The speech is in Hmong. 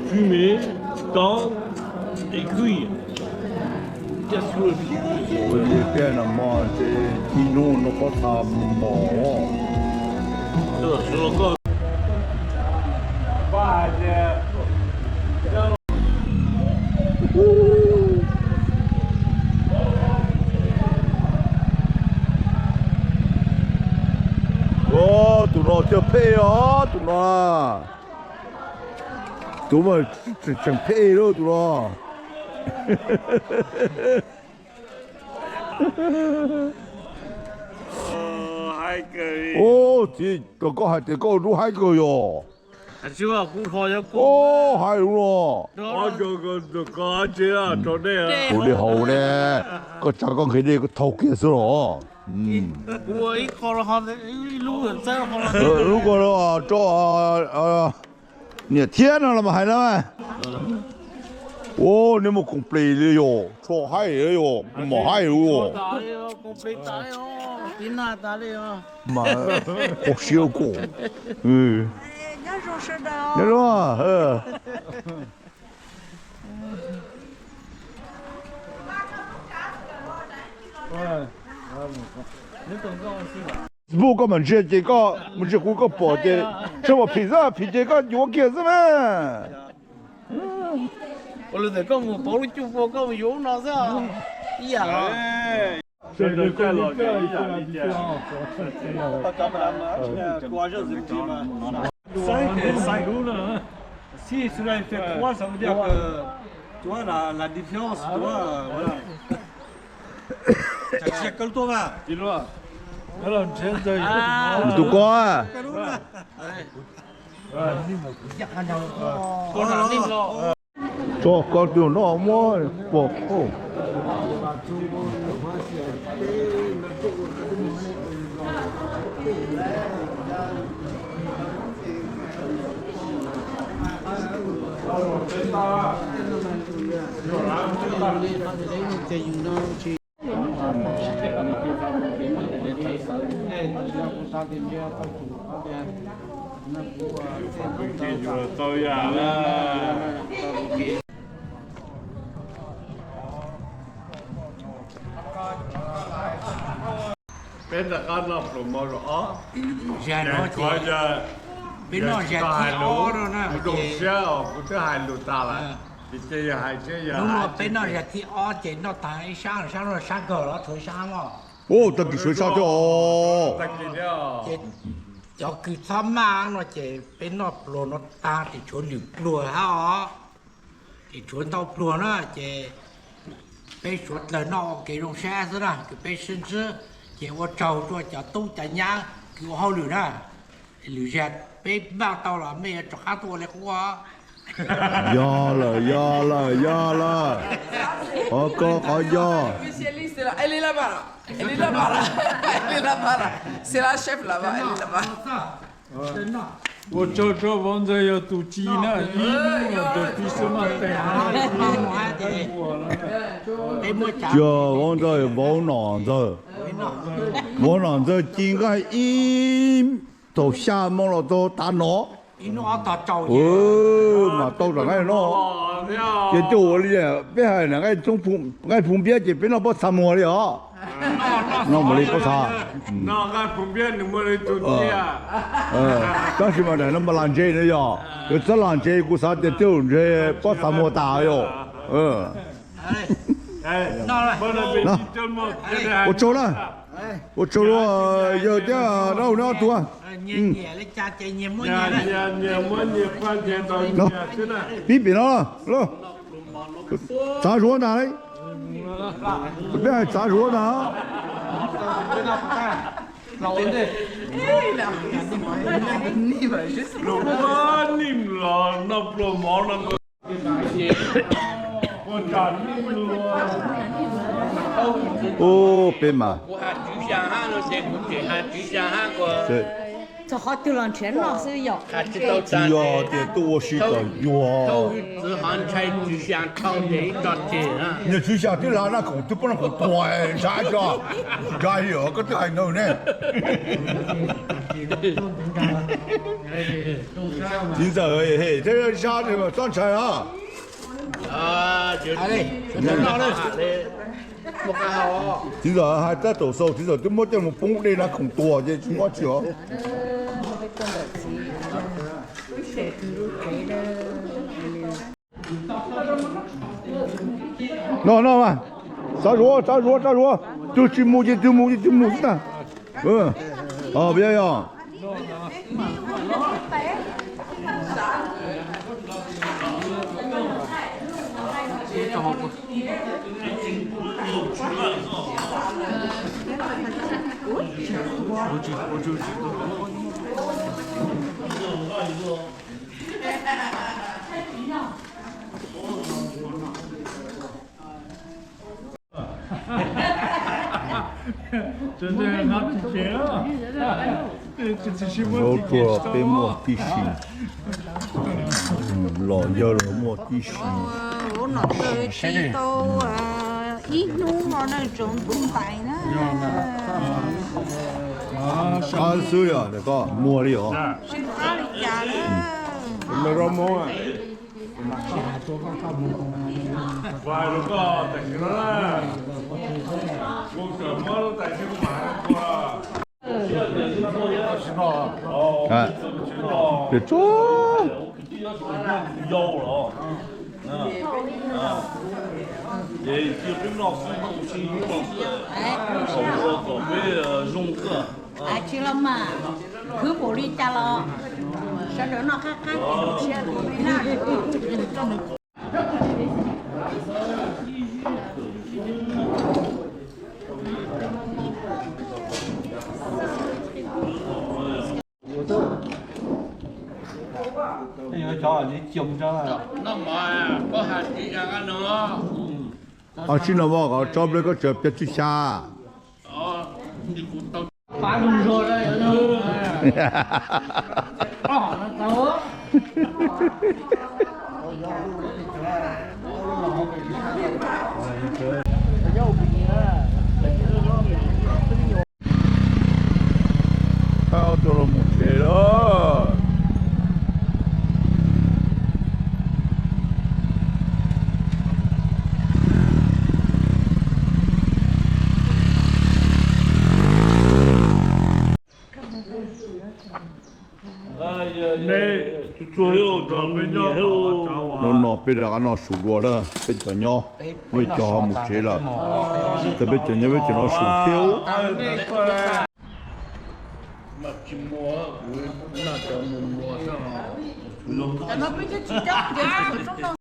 Fumer, tendre et cuire. Cassoulet. Ua li peb no mas ces tib hnub no pob txha mos. Tus no thiaj phem os, tus no. Tus mas tseem phem lawm tus no. Txiv, koj hais tias koj lub haib kawg yog. Hais lub no. Kuv li hauv ne, koj tsa koj nqhis dej koj thau kiag xwb los. Lub ko rau niam thiab no los mas hais na. Ua nej muaj koom plis li yog, tso haib yog, kuv mos haib lawm. Mas ua siab kuv. Nyob zoo. Facebook koj mam ntsia ces koj mus ntsia kuv koj pom ces tsheb pom phim xwb, phim ces koj yuav kiag xwb mas. Ua li ntawd koj mus pauv lub cuj pua koj mus yuav ub no xwb. Ib yam. Cinq et cinq roues là. Si cela il fait trois, ça veut dire que, tu vois, la, la différence, tu vois, euh, voilà. Tus ko. Tso koj tus no muab pom. Peb rov qab noj pluas mov zaum ob. Peb noj zaum thib ob no na, zoo siab os, kuv twb hais lus tas lawm. Ces yog hais thiab yog, hnub no peb noj zaum thib ob ces noj tag ib sab, sab no sab kawg los thuav sab no. Ua tag kis suav sab thiab os. Ces cov kws txhob maj no ces peb noj pluas no tag ces tshuav lwm pluas hab os. Ces tshuav ntau pluas na ces peb suav dlawg noj ua kev zoo sab xwb na, kws peb sib ntsib. Ces ua tsaug rua cov tub cov nyab kws ua hauj lwm na. Lwm zaug peb npaj tau los mej yuav rov qab tuaj ua li qub. Yog lawm, yog lawm, yog lawm. Qhov ko qhov yog. Ua tsaug rua vauv ntxawg yog tus ci na, ib hnub no ntawm pib xwb maj teem. Yog vauv ntxawg, vauv nom ntxawg. Vauv nom ntxawg ci nqaij ib thaum xya moo los txog tav no. Mas tau nram nqaij no. Ces coj ua li peb hais nram nqaij Phu Npiab ces peb noj pob txha muag li os. Noj mus li pob txha. Tab sis mas daim no mas lam ntsev no yog, yog txhob lam ntsev kuv xav tias twb lam ntsev pob txha muag tas yog. Ua tsaug na, ua tsaug rua yawg thiab dab laug neb ob tug. Pib pem no, txav zuav ntag, peb hais txav zuav ntag. Ub, peb mas. Txog qhov twg los nrhiav noj xwb yom. Tsis yog tias tuaj ua si kom yuag. Niag txiv xya twb lav naj khoom twb poob noj khoom tuag ntshav tso. Nkaj li os koj twb hais ntawd ne. Txiv ntxawm hem thiab zab txhob ntshai os. Txiv ntxawm hais tab tom xaus, txiv ntxawm twb muab coj mus poob dej naj khoom tuag ces tsis muab tsi os. No no mas, txav zuav txav zuav txav zuav, twg tsis mus ces twg mus ces twg mus xwb na. Yog yog. Zaub ruag peb muaj tib si, los yawg los muaj tib si. Ua nom kawg tsis tau ib hnub no na, tsaus ntuj ntais na. Qab xwb yog koj muag li os. Tsis qab li cas na. Tias tso. Tsis los mas, khwv npaum li cas los sawv daws noj qab qab. Tsis no, tso ple koj tseem pib tsis xya. Tuaj los mus tsev lawm. Hnub no peb rov qab noj su dua lawm, peb cov nyob, muaj ib co ho mus tsev lawm, ces peb cov nyob peb cov noj su thiab.